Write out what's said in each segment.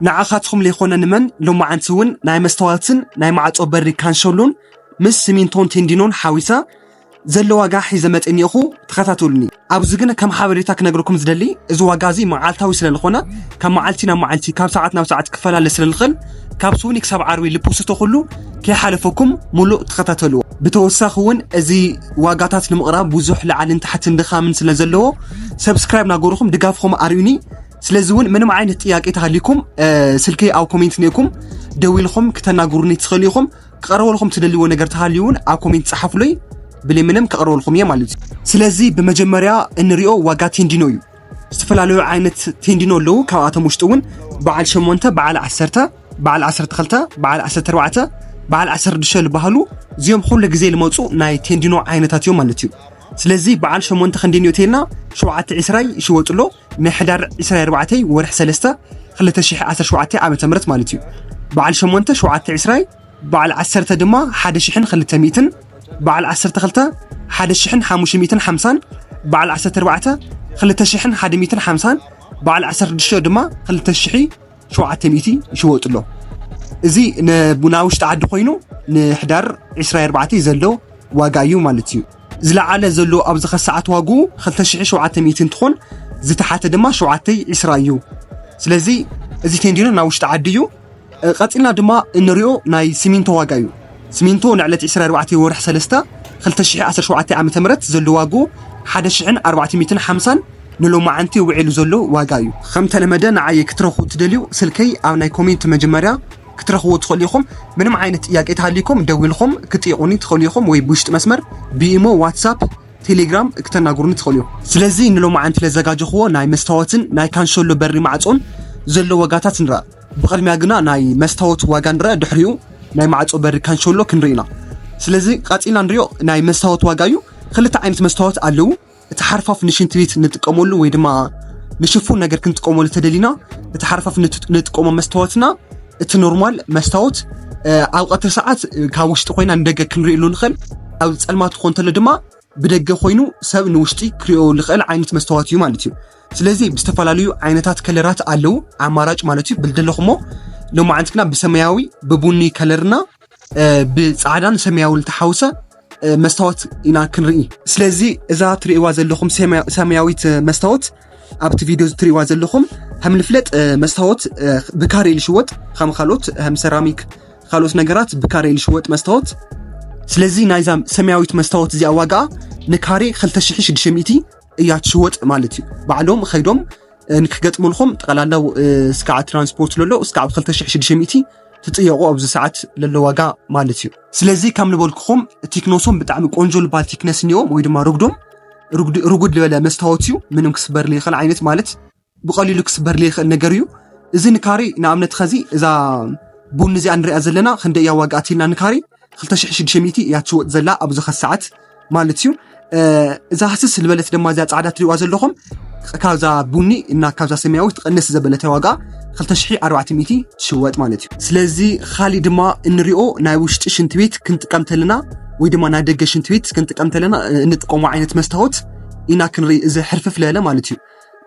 ንዓኻትኩም ለይኮነ ንመን ሎማዓንቲ እውን ናይ መስተዋትን ናይ ማዕጾ በሪ ካንሸሎን ምስ ሲሚንቶን ቴንዲኖን ሓዊሰ ዘሎ ዋጋ ሒዘ መጸ እኒኦኹ። ተኸታተሉኒ። ኣብዚ ግን ከም ሓበሬታ ክነግረኩም ዝደሊ፣ እዚ ዋጋ እዚ መዓልታዊ ስለ ዝኾነ ካብ መዓልቲ ናብ መዓልቲ ካብ ሰዓት ናብ ሰዓት ክፈላለ ስለ ዝኽእል ካብ ስውኒ ክሳብ ዓርቢ ልፖስቶ ኩሉ ከይሓለፈኩም ሙሉእ ተኸታተልዎ። ብተወሳኺ እውን እዚ ዋጋታት ንምቕራብ ብዙሕ ላዕልን ታሕትን ድኻምን ስለ ዘለዎ ሰብስክራይብ ናገርኹም ድጋፍኹም ኣርእዩኒ። ስለዚ እውን ምንም ዓይነት ጥያቄ ተሃልዩኩም ስልከይ ኣብ ኮሜንት ኔኩም ደዊልኹም ክተናግሩኒ ትኽእሉ ኢኹም። ክቐርበልኩም ትደልይዎ ነገር ተሃልዩ እውን ኣብ ኮሜንት ጸሓፉለይ። ብለይ ምንም ክቐርበልኩም እየ ማለት እዩ። ስለዚ ብመጀመርያ እንሪኦ ዋጋ ቴንዲኖ እዩ። ዝተፈላለዩ ዓይነት ቴንዲኖ ኣለዉ። ካብኣቶም ውሽጢ እውን በዓል ሸሞንተ፣ በዓል ዓሰርተ፣ በዓል ዓሰርተ ክልተ፣ በዓል ዓሰርተ ኣርባዕተ፣ በዓል ዓሰርተ ሽዱሽተ ዝበሃሉ እዚኦም ኩሉ ግዜ ልመፁ ናይ ቴንዲኖ ዓይነታት እዮም ማለት እዩ። ስለዚ በዓል ሸሞንተ ክንደይ እኒኦ ተይልና ሸውዓተ ዕስራይ ይሽወጡ ኣሎ። ናይ ሕዳር ዕስራይ ኣርባዕተ ወርሒ ሰለስተ ክልተ ሽሕ ዓሰርተ ሸውዓተ ዓመተ ምህረት ማለት እዩ። በዓል ሸሞንተ ሸውዓተ ዕስራይ፣ በዓል ዓሰርተ ድማ ሓደ ሽሕን ክልተ ሚእትን፣ በዓል ዓሰርተ ክልተ ሓደ ሽሕን ሓሙሽተ ሚእትን ሓምሳን፣ በዓል ዓሰርተ ኣርባዕተ ክልተ ሽሕን ሓደ ሚእትን ሓምሳን፣ በዓል ዓሰርተ ሽዱሽተ ድማ ክልተ ሽሕ ሸውዓተ ሚእቲ ይሽወጡ ኣሎ። እዚ ን-፣ ናብ ውሽጢ ዓዲ ኮይኑ ንሕዳር ዕስራይ ኣርባዕተ ዘሎ ዋጋ እዩ ማለት እዩ። ዝለዓለ ዘሎ ኣብዚ ከሰዓት ዋግኡ ክልተ ሽሕ ሸውዓተ ሚእቲ እንትኾን ዝተሓተ ድማ ሸውዓተ ዕስራ እዩ። ስለዚ እዚ ቴንዲኖ ናብ ውሽጢ ዓዲ እዩ። እ፣ ቀጺልና ድማ እንሪኦ ናይ ሲሚንቶ ዋጋ እዩ። ሲሚንቶ ንዕለት ዕስራን ኣርባዕተን ወርሒ ሰለስተ ክልተ ሽሕ ዓሰርተ ሸውዓተ ዓመተ ምህረት ዘሎ ዋግኡ ሓደ ሽሕን ኣርባዕተ ሚእትን ሓምሳን ንሎማዓንቲ ውዒሉ ዘሎ ዋጋ እዩ። ከም ተለመደ ንዓይ ክትረኽቡ ትደልዩ ስልከይ ኣብ ናይ ኮሜንት መጀመርያ ክትረኽብዎ ትኽእሉ ኢኹም። ምንም ዓይነት ጥያቄ ተሃልዩኩም ደዊልኹም ክጥይቑኒ ትኽእሉ ኢኹም ወይ ብውሽጢ መስመር ብኢሞ፣ ዋትሳፕ፣ ቴሌግራም ክተናግሩኒ ትኽእሉ ኢኹም። ስለዚ ንሎማዓንቲ ለዘጋጀኽዎ ናይ መስታወትን ናይ ካንሸሎ በሪ ማዕጾን ዘሎ ዋጋታት ንረኣ። ብቕድሚያ ግና ናይ መስታወት ዋጋ ንረኣ፣ ድሕሪኡ ናይ ማዕጾ በሪ ካንሸሎ ክንርኢ ኢና። ስለዚ ቀጺልና ንሪኦ ናይ መስታወት ዋጋ እዩ። ክልተ ዓይነት መስታወት ኣለዉ። እቲ ሓርፋፍ ንሽንቲ ቤት ንጥቀመሉ ወይ ድማ ንሽፉን ነገር ክንጥቀመሉ ተደሊና፣ እቲ ሓርፋፍ ንት-፣ ንጥቀሞ መስታወትና እቲ ኖርማል መስታወት፣ እ፣ ኣብ ቀትሪ ሰዓት፣ እ፣ ካብ ውሽጢ ኮይና ንደገ ክንርእየሉ ንኽእል። ኣብ ጸልማት ክኾን እንተሎ ድማ ብደገ ኮይኑ ሰብ ንውሽጢ ክሪኦ ዝኽእል ዓይነት መስታወት እዩ ማለት እዩ። ስለዚ ብዝተፈላለዩ ዓይነታት ከለራት ኣለዉ፣ ኣማራጭ ማለት እዩ። ብልደለኹሞ ሎማዓንቲ ግና ብሰማያዊ፣ ብቡኒ ከለርና፣ እ፣ ብጻዕዳን ሰማያዊ ዝተሓውሰ፣ እ፣ መስታወት ኢና ክንርኢ። ስለዚ እዛ ትርእይዋ ዘለኹም ሰማያ-፣ ሰማያዊት መስታወት ኣብቲ ቪድዮ እዚ ትርእይዋ ዘለኹም ከም ንፍለጥ፣ እ፣ መስታወት፣ እ፣ ብካሬ እዩ ዝሽወጥ፣ ከም ካልኦት፣ ከም ሰራሚክ፣ ካልኦት ነገራት ብካሬ እዩ ዝሽወጥ መስታወት። ስለዚ ናይዛ ሰማያዊት መስታወት እዚኣ ዋጋ ንካሬ ክልተ ሽሕ ሽዱሽተ ሚእቲ እያ ትሽወጥ ማለት እዩ። ባዕሎም ኸይዶም፣ እ፣ ንክገጥሙልኹም ጠቕላላ፣ እ፣ እስካዕ ትራንስፖርት ለሎ እስካዕ ክልተ ሽሕ ሽዱሽተ ሚእቲ ትጥየቑ ኣብዚ ሰዓት ለሎ ዋጋ ማለት እዩ። ስለዚ ከም ንበልኩኹም ቲክኖሶም ብጣዕሚ ቆንጆ ልባል ቲክነስ እኒኦም ወይ ድማ ርጉዶም ርጉድ፣ ርጉድ ልበለ መስታወት እዩ። ምንም ክስበር ዘይኽእል ዓይነት ማለት ብቐሊሉ ክስበር ዘይኽእል ነገር እዩ። እዚ ንካሬ ንኣብነት ኸዚ እዛ ቡኒ እዚኣ ንሪኣ ዘለና ክንደይ እያ ዋጋ ኣትልና ንካሬ ክልተ ሽሕ ሽዱሽተ ሚእቲ እያ ትሽወጥ ዘላ ኣብዚ ኸዚ ሰዓት ማለት እዩ። እ፣ እዛ ህስስ ዝበለት ድማ እዛ ጻዕዳ ትሪእዋ ዘለኹም ካብዛ ቡኒ እና ካብዛ ሰማያዊት ትቐንስ ዘበለተ ዋጋ ክልተ ሽሕ ኣርባዕተ ሚእቲ ትሽወጥ ማለት እዩ። ስለዚ ኻሊእ ድማ እንሪኦ ናይ ውሽጢ ሽንቲ ቤት ክንጥቀም ተለና ወይ ድማ ናይ ደገ ሽንቲ ቤት ክንጥቀም ተለና፣ እ፣ እንጥቀሞ ዓይነት መስታወት ኢና ክንርኢ፣ እዚ ሕርፍፍ ለለ ማለት እዩ።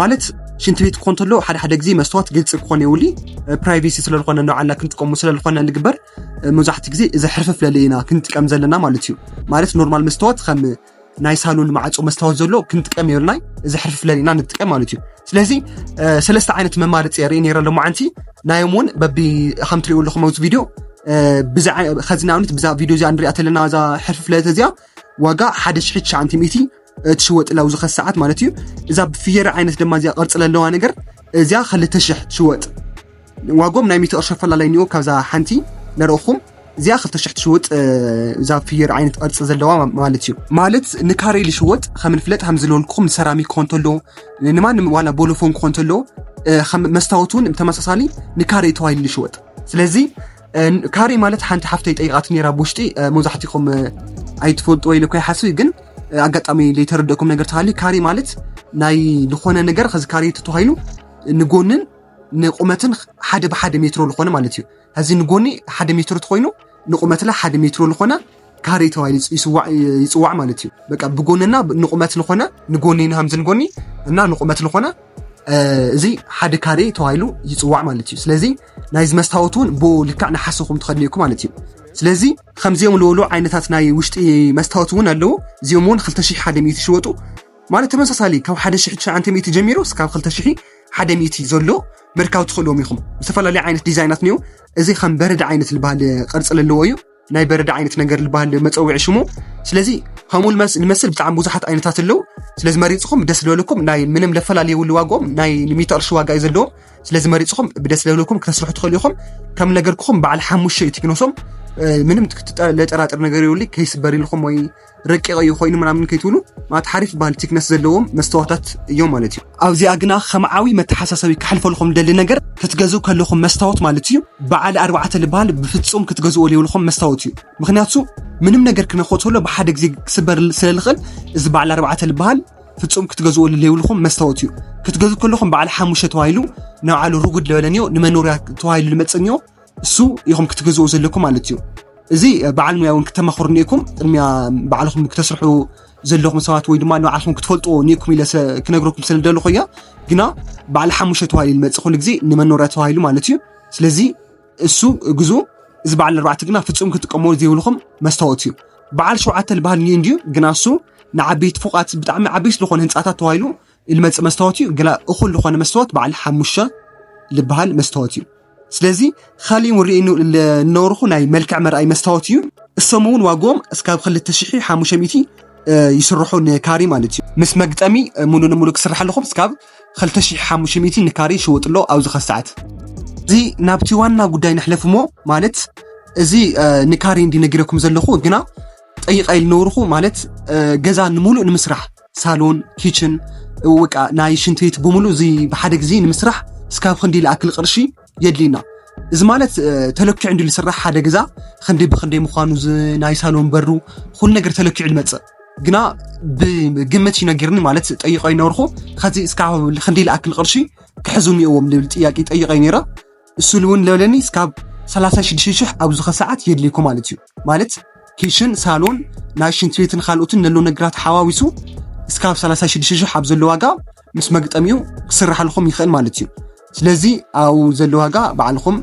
ማለት ሽንቲ ቤት ክኾን ተሎ ሓደ ሓደ ግዜ መስታወት ግልፂ ክኾን የውሊ፣ እ፣ ፕራይቬሲ ስለ ዝኾነ ንባዕልና ክንጥቀሙ ስለ ዝኾነ ንግበር፣ እ፣ መብዛሕትኡ ግዜ እዚ ሕርፍፍ ለለ ኢና ክንጥቀም ዘለና ማለት እዩ። ማለት ኖርማል መስታወት ከም ናይ ሳሎን ማዕጾ መስታወት ዘሎ ክንጥቀም የብልናይ፣ እዚ ሕርፍፍ ለለ ኢና ንጥቀም ማለት እዩ። ስለዚ፣ እ፣ ሰለስተ ዓይነት መማረፂ የርኢ ነይረ ሎማዓንቲ፣ ናዮም እውን በቢ ከም ትሪእዎ ኣለኹም ኣብዚ ቪድዮ፣ እ፣ ብዛ፣ ኸዚ ንኣብነት ብዛ ቪድዮ እዚኣ ንሪኣ ተለና እዛ ሕርፍፍ ለለ እዚኣ ዋጋ ሓደ ሽሕ ትሽዓተ ሚእቲ ትሽወጥ ኣላ ኣብዚ ኸዚ ሰዓት ማለት እዩ። እዛ ብፍየሪ ዓይነት ድማ እዚኣ ቅርፂ ለለዋ ነገር እዚኣ ክልተ ሽሕ ትሽወጥ። ዋጎም ናይ ሚእቲ ቅርሺ ኣፈላላይ እኒኦ ካብዛ ሓንቲ ነረእኹም። እዚኣ ክልተ ሽሕ ትሽወጥ፣ እ፣ እዛ ፍየሪ ዓይነት ቅርፂ ዘለዋ ማ-፣ ማለት እዩ። ማለት ንካሬ ልሽወጥ ከም ንፍለጥ ከም ዝለወልኩኹም ንሰራሚክ ክኾን ተሎ ንማንም ዋላ ቦሎፎን ክኾን ተሎ፣ እ፣ ከም መስታወት እውን ብተመሳሳሊ ንካሬ ተባሂሉ ልሽወጥ። ስለዚ፣ እ፣ ካሬ ማለት ሓንቲ ሓፍተይ ጠይቓት ነይራ ብውሽጢ፣ እ፣ መብዛሕትኹም፣ እ፣ ኣይትፈልጡ ወይ ልኮ ይሓስብ ግን፣ እ፣ ኣጋጣሚ ዘይተረደእኩም ነገር ተሃልዩ ካሬ ማለት ናይ ዝኾነ ነገር ኸዚ ካሬ ተተባሂሉ ንጎንን ንቁመትን ሓደ ብሓደ ሜትሮ ዝኾነ ማለት እዩ። ኸዚ ንጎኒ ሓደ ሜትሮ ተኾይኑ ንቁመትላ ሓደ ሜትሮ ዝኾነ ካሬ ተባሂሉ ይጽ-፣ ይስዋዕ፣ ይጽዋዕ ማለት እዩ። በቃ ብጎንና ንቁመት ዝኾነ ንጎኒ ንሃምዝን ጎኒ እና ንቁመት ዝኾነ እዚ ሓደ ካሬ ተባሂሉ ይፅዋዕ ማለት እዩ። ስለዚ ናይዚ መስታወት እውን ብኡ ልክዕ ንሓሰኹም ትኸድልኩም ማለት እዩ። ስለዚ ከምዚኦም ዝበሉ ዓይነታት ናይ ውሽጢ መስታወት እውን ኣለዉ። እዚኦም እውን ክልተ ሽሕ ሓደ ሚእቲ ይሽወጡ ማለት ተመሳሳሊ ካብ ሓደ ሽሕ ትሽዓተ ሚእቲ ጀሚሩ እስካብ ክልተ ሽሕ ሓደ ሚእቲ ዘሎ ምርካብ ትኽእልዎም ኢኹም። ዝተፈላለዩ ዓይነት ዲዛይናት እኒኦ። እዚ ከም በረድ ዓይነት ዝበሃል ቅርፂ ዘለዎ እዩ። ናይ በረዳ ዓይነት ነገር ዝበሃል መፀውዒ ሽሙ። ስለዚ ከምኡ ንመስል ብጣዕሚ ብዙሓት ዓይነታት ኣለዉ። ስለዚ መሪፅኹም ደስ ዝበለኩም ናይ ምንም ለፈላለየ የብሉ ዋጋኦም ናይ ሚእቲ ቅርሺ ዋጋ እዩ ዘለዎም። ስለዚ መሪፅኹም ብደስ ዝበለኩም ክተስርሑ ትኽእሉ ኢኹም። ከም ነገርኩኹም በዓል ሓሙሽተ እዩ ቲክነሶም። ምንም ለጠራጥር ነገር የብሉ። ከይስበር ኢልኩም ወይ ረቂቕ እዩ ኮይኑ ምናምን ከይትብሉ ማለት ሓሪፍ በሃል ቲክነስ ዘለዎም መስተዋታት እዮም ማለት እዩ። ኣብዚኣ ግና ከም ዓብዪ መተሓሳሰቢ ክሓልፈልኩም ደሊ ነገር ክትገዝኡ ከለኹም መስታወት ማለት እዩ በዓል ኣርባዕተ ዝበሃል ብፍፁም ክትገዝእዎ ዘይብልኩም መስታወት እዩ። ምክንያቱ ምንም ነገር ክነክኦ ተሎ ብሓደ ግዜ ክስበር ስለ ዝኽእል እዚ በዓል ኣርባዕተ ዝበሃል ፍፁም ክትገዝእዎ ዘይብልኩም መስታወት እዩ። ክትገዝኡ ከለኹም በዓል ሓሙሽተ ተባሂሉ ንባዕሉ ርጉድ ዝበለ እኒኦ ንመኖርያ ተባሂሉ ዝመፅእ እኒኦ እሱ ኢኹም ክትገዝኡ ዘለኩም ማለት እዩ። እዚ በዓል ሙያ እውን ክተማኽሩ እኒኢኩም ቅድሚያ ባዕልኹም ክተስርሑ ዘለኹም ሰባት ወይ ድማ ንባዕልኹም ክትፈልጥዎ እኒኢኩም ኢለ ክነግረኩም ስለ ዝደለኹ እያ። ግና በዓል ሓሙሽተ ተባሂሉ ይመፅእ ኩሉ ግዜ ንመኖርያ ተባሂሉ ማለት እዩ። ስለዚ እሱ ግዙ። እዚ በዓል ኣርባዕተ ግና ፍፁም ክትጥቀምዎ ዘይብልኹም መስታወት እዩ። በዓል ሸውዓተ ዝበሃል እኒኦ እንድዩ ግና እሱ ንዓበይቲ ፎቓት ብጣዕሚ ዓበይቲ ዝኾነ ህንፃታት ተባሂሉ ዝመፅእ መስታወት እዩ። ግና እኹል ዝኾነ መስታወት በዓል ሓሙሽተ ዝበሃል መስታወት እዩ። ስለዚ ካሊእ እውን ርእዩ ዝነበርኹ ናይ መልክዕ መርኣይ መስታወት እዩ። እሶም እውን ዋግኦም እስካብ ክልተ ሽሕ ሓሙሽተ ሚእቲ ይስርሑ ንካሪ ማለት እዩ። ምስ መግጠሚ ሙሉ ንሙሉ ክስራሕ ኣለኹም እስካብ ክልተ ሽሕ ሓሙሽተ ሚእቲ ንካሪ ይሽወጡ ኣሎ ኣብዚ ከሰዓት። እዚ ናብቲ ዋና ጉዳይ ንሕለፍ እሞ ማለት እዚ ንካሪ እንዲ ነጊረኩም ዘለኹ ግና ጠይቃ ኢሉ ነበርኹ ማለት ገዛ ንሙሉእ ንምስራሕ ሳሎን ኪችን ወቃ ናይ ሽንት ቤት ብምሉ እዚ ብሓደ ግዜ ንምስራሕ እስካብ ክንዲ ዝኣክል ቅርሺ የድልዩና። እዚ ማለት ተለኪዑ እንዲ ዝስራሕ ሓደ ገዛ ክንዲ ብክንደይ ምዃኑ ናይ ሳሎን በሩ ኩሉ ነገር ተለኪዑ ዝመፅእ ግና ብግምት ይነገርኒ ማለት ጠይቆ ይነብርኩ ከዚ እስካብ ክንዲ ዝኣክል ቅርሺ ክሕዙ እኒኦዎም ልብል ጥያቄ ጠይቀ ነይረ። እሱ እውን ለበለኒ እስካብ ሰላሳ ሽዱሽተ ሽሕ ኣብዚ ከሰዓት የድልይኩ ማለት እዩ። ማለት ኪሽን ሳሎን ናይ ሽንት ቤትን ካልኦትን ነሎ ነግራት ሓዋዊሱ እስካብ ሰላሳ ሽዱሽተ ሽሕ ኣብ ዘሎ ዋጋ ምስ መግጠሚኡ ክስርሓልኩም ይኽእል ማለት እዩ። ስለዚ ኣብኡ ዘሎ ዋጋ ባዕልኹም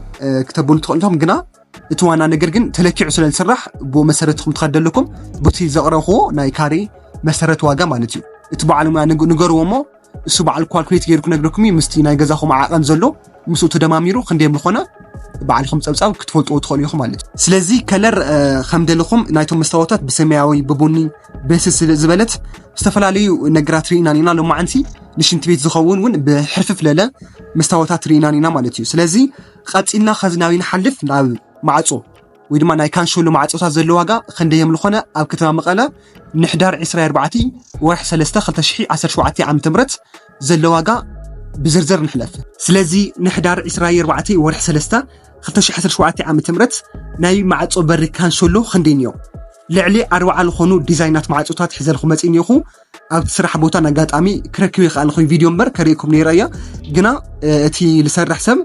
ክተብሉ ትኽእሉ ኢኹም ግና እቲ ዋና ነገር ግን ተለኪዑ ስለ ዝስራሕ ብኡ መሰረት ኢኹም ትኸዱ ኣለኩም። ቡቲ ዘቕረብክዎ ናይ ካሬ መሰረት ዋጋ ማለት እዩ። እቲ በዓል ሙያ ንገርዎ እሞ እሱ በዓል ኳልኩሌት ገይሩ ክነግረኩም እዩ ምስቲ ናይ ገዛኹም ዓቐን ዘሎ ምስኡ ተደማሚሩ ክንደይ ምኾነ ባዕልኹም ፀብፃብ ክትፈልጥዎ ትኽእሉ ኢኹም ማለት እዩ። ስለዚ ከለር ከም ደለኹም ናይቶም መስታወታት ብሰማያዊ ብቡኒ በስስ ዝበለት ዝተፈላለዩ ነገራት ርኢና ኢና። ሎማዓንቲ ንሽንቲ ቤት ዝኸውን እውን ብሕርፍፍ ለለ መስታወታት ርኢና ኢና ማለት እዩ። ስለዚ ቀፂልና ከዚ ናበይ ንሓልፍ ናብ ማዕፆ ወይ ድማ ናይ ካንሸሎ ማዕፆታት ዘሎ ዋጋ ክንደይ የምልኾነ ኣብ ከተማ መቐለ ንሕዳር ዕስራ ኣርባዕተ ወርሒ ሰለስተ ክልተ ሽሕ ዓሰርተ ሸውዓተ ዓመተ ምህረት ዘሎ ዋጋ ብዝርዝር ንሕለፍ። ስለዚ ንሕዳር ዕስራ ኣርባዕተ ወርሒ ሰለስተ ክልተ ሽሕ ዓሰርተ ሸውዓተ ዓመተ ምህረት ናይ ማዕፆ በሪ ካንሸሎ ክንደይ እኒኦ ልዕሊ ኣርባዓ ዝኾኑ ዲዛይናት ማዕፆታት ሒዘልኩ መፂእ እኒኹ። ኣብቲ ስራሕ ቦታ ንኣጋጣሚ ክረክብ ይኽኣል ቪድዮ እምበር ከርእየኩም ነይረ እያ። ግና እቲ ዝሰርሕ ሰብ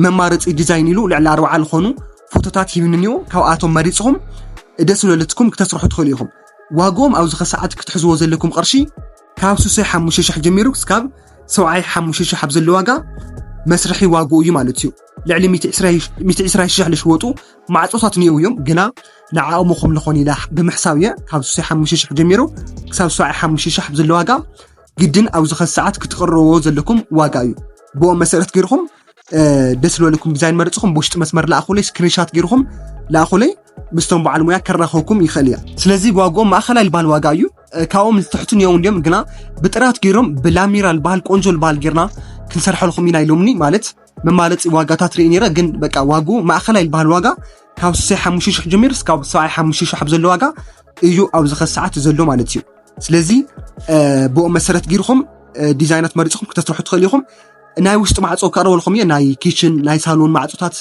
መማረፂ ዲዛይን ኢሉ ልዕሊ ኣርባዓ ዝኾኑ ፎቶታት ሂብኒ እኒኦ። ካብኣቶም መሪፅኹም ደስ ዝበለትኩም ክተስርሑ ትኽእሉ ኢኹም። ዋግኦም ኣብዚ ከሰዓት ክትሕዝዎ ዘለኩም ቅርሺ ካብ ስሳይ ሓሙሽተ ሽሕ ጀሚሩ ክስካብ ሰብዓይ ሓሙሽተ ሽሕ ኣብ ዘሎ ዋጋ መስርሒ ዋግኡ እዩ ማለት እዩ። ልዕሊ ሚእቲ ዕስራ ሽሕ ዝሽወጡ ማዕፆታት እኒአው እዮም። ግና ንዓኦም ኹም ልኾን ኢላ ብምሕሳብ እየ ካብ ስሳይ ሓሙሽተ ሽሕ ጀሚሩ ክሳብ ሰብዓይ ሓሙሽተ ሽሕ ኣብ ዘሎ ዋጋ ግድን ኣብዚ ከሰዓት ክትቕርብዎ ዘለኩም ዋጋ እዩ። ብኦም መሰረት ገይርኹም ደስ ዝበለኩም ዲዛይን መርፅኹም ብውሽጢ መስመር ለኣኹለይ ስክሪንሻት ገይርኹም ለኣኹለይ ምስቶም በዓል ሙያ ከራኸብኩም ይኽእል እያ። ስለዚ ብዋግኦም ማእኸላይ ዝበሃል ዋጋ እዩ። ካብኦም ዝተሕቱ እኒኦም እንዲዮም ግና ብጥራት ገይሮም ብላሚራ ዝበሃል ቆንጆ ዝበሃል ጌርና ክንሰርሐልኩም ኢና ኢሎምኒ። ማለት መማረፂ ዋጋታት ርኢ ነይረ ግን በቃ ዋግኡ ማእኸላይ ዝበሃል ዋጋ ካብ ስሳይ ሓሙሽተ ሽሕ ጀሚሩ እስካብ ሰብዓይ ሓሙሽተ ሽሕ ኣብ ዘሎ ዋጋ እዩ ኣብዚ ከሰዓት ዘሎ ማለት እዩ። ስለዚ ብኦም መሰረት ገይርኹም ዲዛይናት መሪፅኹም ክተስርሑ ትኽእል ኢኹም። ናይ ውሽጢ ማዕፆ ከቕርበልኩም እየ ናይ ኪችን ናይ ሳሎን ማዕፆታት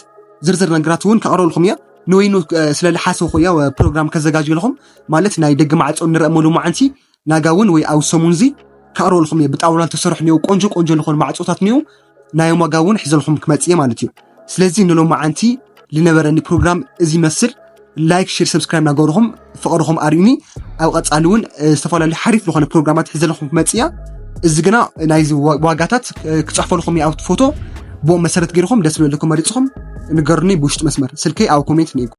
ዝርዝር ነገራት እውን ከቕርበልኩም እየ። ንወይኑ ስለ ዝሓሰብኩ እየ ፕሮግራም ከዘጋጅልኩም ማለት ናይ ደገ ማዕፆ ንረአ መሉ ማዓንቲ ናጋ እውን ወይ ኣብ ሰሙን እዚ ከቕርበልኩም እየ። ብጣውላ ዝተሰርሑ እኒው ቆንጆ ቆንጆ ዝኾኑ ማዕፆታት እኒው ናዮም ዋጋ እውን ሒዘልኩም ክመፅእ እየ ማለት እዩ። ስለዚ ንሎማዓንቲ ዝነበረኒ ፕሮግራም እዚ ይመስል። ላይክ ሼር ሰብስክራይብ ናገርኹም ፍቕርኹም ኣርእዩኒ። ኣብ ቀፃሊ እውን ዝተፈላለዩ ሓሪፍ ዝኾነ ፕሮግራማት ሒዘልኩም ክመፅእ እያ። እዚ ግና ናይዚ ዋጋታት ክፅሕፈልኩም ኣብቲ ፎቶ። ብኦም መሰረት ገይርኩም ደስ ዝበለኩም መሪፅኹም ንገሩኒ ብውሽጢ መስመር ስልከይ ኣብ ኮሜንት ንእኩ።